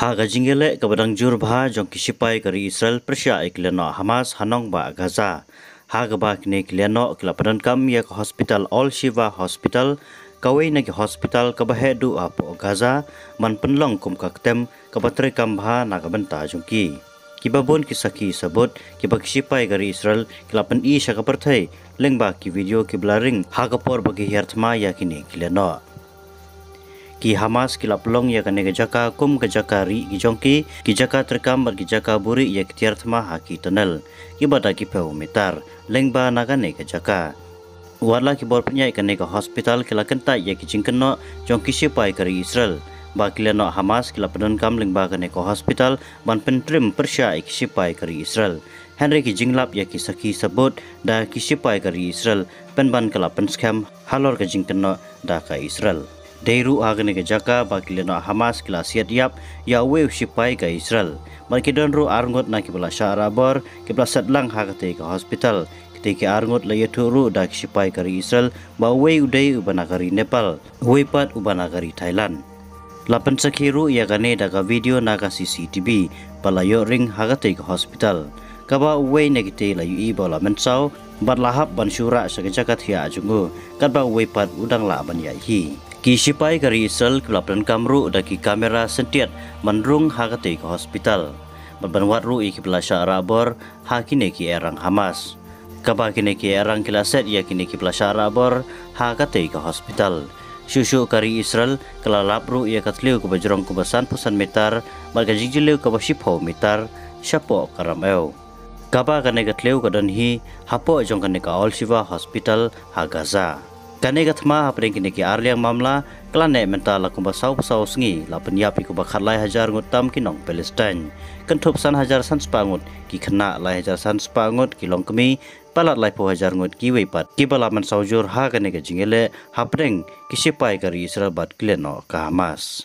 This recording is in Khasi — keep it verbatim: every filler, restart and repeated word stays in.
Ha ka jingïaleh kaba dang jur bha jong ki shipai ka ri Israel pyrshah ïa ki lehnoh Hamas ha nongbah Gaza, ha kaba kine ki lehnoh ki la pyndonkam ïa ka hospital Al Shifa Hospital, kawei na ki hospital kaba heh duh hapoh Gaza, ban pynlong kum ka ktem kaba treikam bha na ka bynta jong ki. Kiba bun ki sakhi sabut kiba ki shipai ka ri Israel ki la pyni sha ka pyrthei lyngba ki video kiba la ring ha ka por ba ki hiar thma ïa kine ki lehnoh. Ki Hamas ki la pynlong ïa kane ka jaka kum ka jaka rieh ki jong ki, ki jaka treikam bad ki jaka buhrieh ïa ki tiar thma ha ki tunnel kiba da ki phew mitar lyngba na kane ka jaka. Wat la ki bor pynïaid kane ka hospital ki la kyntait ïa ki jingkynnoh jong ki shipai ka ri Israel ba ki lehnoh Hamas ki la pyndonkam lyngba kane ka hospital ban pyntrim pyrshah ïa ki shipai ka ri Israel. Hynrei ki jinglap ïa ki sakhi sabut da ki shipai ka ri Israel pynban ka la pynskhem halor ka jingkynnoh da ka Israel. Dei ruh ha kane ka jaka ba ki lehnoh Hamas ki la siat ïap ïa uwei u shipai ka Israel. Bad ki don ruh arngut na kiba la shah rah bor kiba la set lang ha katei ka hospital. Kitei ki arngut la ïathuh ruh da ki shipai ka ri Israel ba uwei u dei uba na ka ri Nepal, uwei pat uba na ka ri Thailand. La pynsakhi ruh ïa kane da ka video na ka C C T V ba la ïoh ring ha katei ka hospital, kaba uwei na kitei la ïohi ba u la mynsaw bad la hap ban shu rah sha ka jaka thiah jong u, katba uwei pat u dang lah ban ïaid hi. Ki shipai ka ri Israel ki la pyndonkam ruh da ki kamera syntiat ban rung ha katei ka hospital bad ban wad ruh ïa kiba la shah rah bor ha kine ki errang Hamas. Kaba kine ki errang ki la set ïa kine kiba la shah rah bor ha katei ka hospital. Shuh shuh ka ri Israel ka la lap ruh ïa ka thliew kaba jrong kaba sanphew san mitar bad ka jingjylliew kaba shiphew mitar shapoh ka ramew. Kaba kane ka thliew ka don hi hapoh jong kane ka Al Shifa Hospital ha Gaza. Kane ka thma hapdeng kine ki arliang mamla ka la neh mynta la kumba sawphew saw sngi, la pynïap ïa kumba khatlai hajar ngut tam ki nong Palestine. Kynthup san hajar san spah ngut ki khynnah, lai hajar san spah ngut ki longkmie, palat laiphew hajar ngut kiwei pat kiba la mynsaw jur ha kane ka jingïaleh hapdeng ki shipai ka ri Israel bad ki lehnoh ka Hamas.